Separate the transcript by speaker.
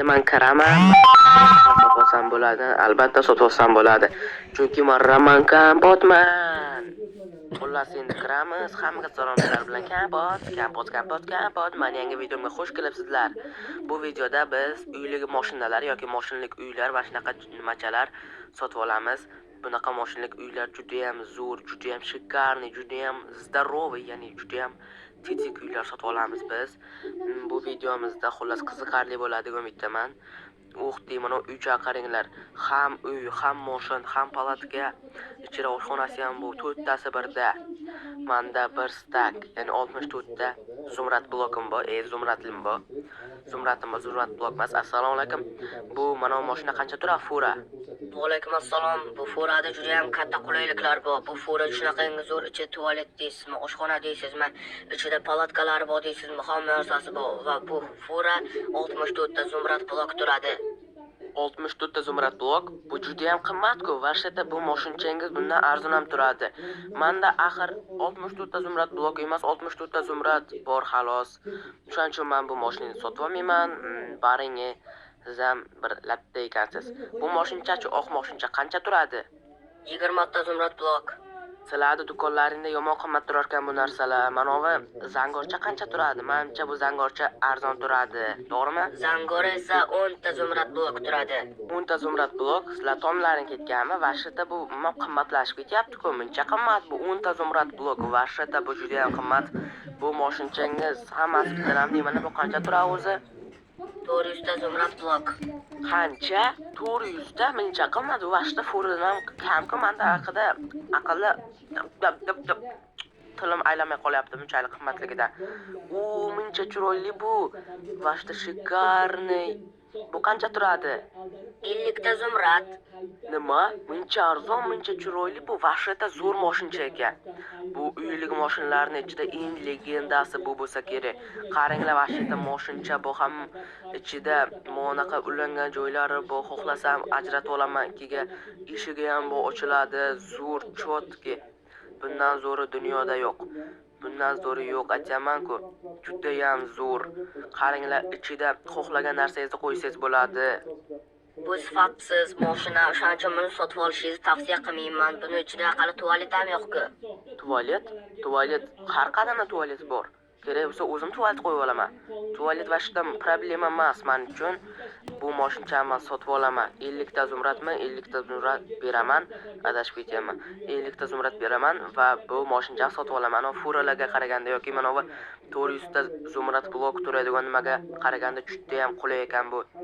Speaker 1: Man kiraman, sotib olsam bo'ladi, albatta sotib olsam bo'ladi. Chunki man Roman Kompotman. Xullas, endi kiramiz. Hammaga salom, sizlar bilan Kompot, Kompot, Kompot, Kompot. Mani yangi videomga xush kelibsizlar. Bu videoda biz uylik mashinalar yoki mashinalik uylar va shunaqa nimachalar sotib olamiz. Bunaqa mashinalik uylar juda ham zo'r, juda ham шикарный, juda ham здоровый, ya'ni juda ham tetik uylar sotib olamiz biz. Bu videomizda xullas qiziqarli bo'ladi degan umiddaman. Uh deyman, mana uycha qaranglar. Ham uy, ham moshin, ham palatka. Ichida oshxonasi ham bu, to'rttasi birda. Manda bir стак, ya'ni 64 ta zumrad blokim bor, zumradlim bor. Zumradim bor, zumrad blok emas. Assalomu alaykum. Bu mana bu mashina qancha turadi, fura?
Speaker 2: Alaykum assalom. Bu furada juda ham katta qulayliklar bor. Bu fura shunaqangi zo'r, ichida tualet deysizmi, oshxona deysizmi, ichida palatkalari bor deysizmi, hamma narsasi bor va bu fura 64 ta zumrad blok turadi.
Speaker 1: 64 ta zumrad blok, bu juda ham qimmat-ku. Вообще-то bu moshinchangiz bundan arzon ham turadi. Manda axir 64 ta zumrad blok emas, 64 ta zumrad bor xolos. O'shaning uchun men bu mashinani sotib olmayman. Baring, siz ham bir latta ekansiz. Bu moshinchachi, oq moshincha qancha turadi?
Speaker 2: 20 ta zumrad blok.
Speaker 1: Sizlarni do'konlaringda yomon qimmat turar ekan bu narsalar. Manovi zangorcha qancha turadi? Menimcha, bu zangorcha arzon turadi. To'g'rimi?
Speaker 2: Zangori esa 10 ta zumrad blok turadi.
Speaker 1: 10 ta zumrad blok, sizlar tomlaring ketganmi? Вообще-то bu umuman qimmatlashib ketyapti-ku. Muncha qimmat bu 10 ta zumrad blok. Вообще-то bu juda ham qimmat. Bu moshinchangiz hammasi bittadan deyman, bu qancha turadi o'zi?
Speaker 2: 400 ta zumrad blok.
Speaker 1: Qancha? 400 ta, muncha qimmat. Вообще-то furadan ham kam-ku. Manda haqida aqlli dab dab dab tilim aylanmay qolyapti bunchalik qimmatligidan. U muncha chiroyli bu. Вообще-то шикарный. Bu qancha turadi?
Speaker 2: 50 ta zumrad.
Speaker 1: Nima? Muncha arzon, muncha chiroyli bu, вообще-то zo'r moshincha ekan. Bu uylik moshinlarning ichida eng legendasi bu bo'lsa kerak. Qaranglar, вообще-то moshincha bu, ham ichida monaqa ulangan joylari bu, xohlasam ajratib olaman ikkiga. Eshigi ham bu ochiladi, zo'r, чётки. Bundan zo'ri dunyoda yo'q. Bundan zo'ri yo'q aytaman-ku. Judayam zo'r. Qaranglar, ichida xohlagan narsangizni qo'ysangiz bo'ladi.
Speaker 2: Bu sifatsiz mashina, o'shaning uchun buni sotib olishingizni tavsiya qilmayman. Buni ichida aqalli tualet ham yo'q-ku.
Speaker 1: Tualet? Tualet, har qadamda tualet bor. Kerak bo'lsa, o'zim tualet qo'yib olaman. Tualet вообще problema emas men uchun. Bu moshinchani man sotib olaman. 50 ta zumradmi? 50 ta zumrad beraman. Adashib ketyapman. 50 ta zumrad beraman va bu moshinchani sotib olaman. Ana furalarga qaraganda yoki mana bu 400 ta zumrad blok turadigan nimaga qaraganda juda ham qulay ekan bu.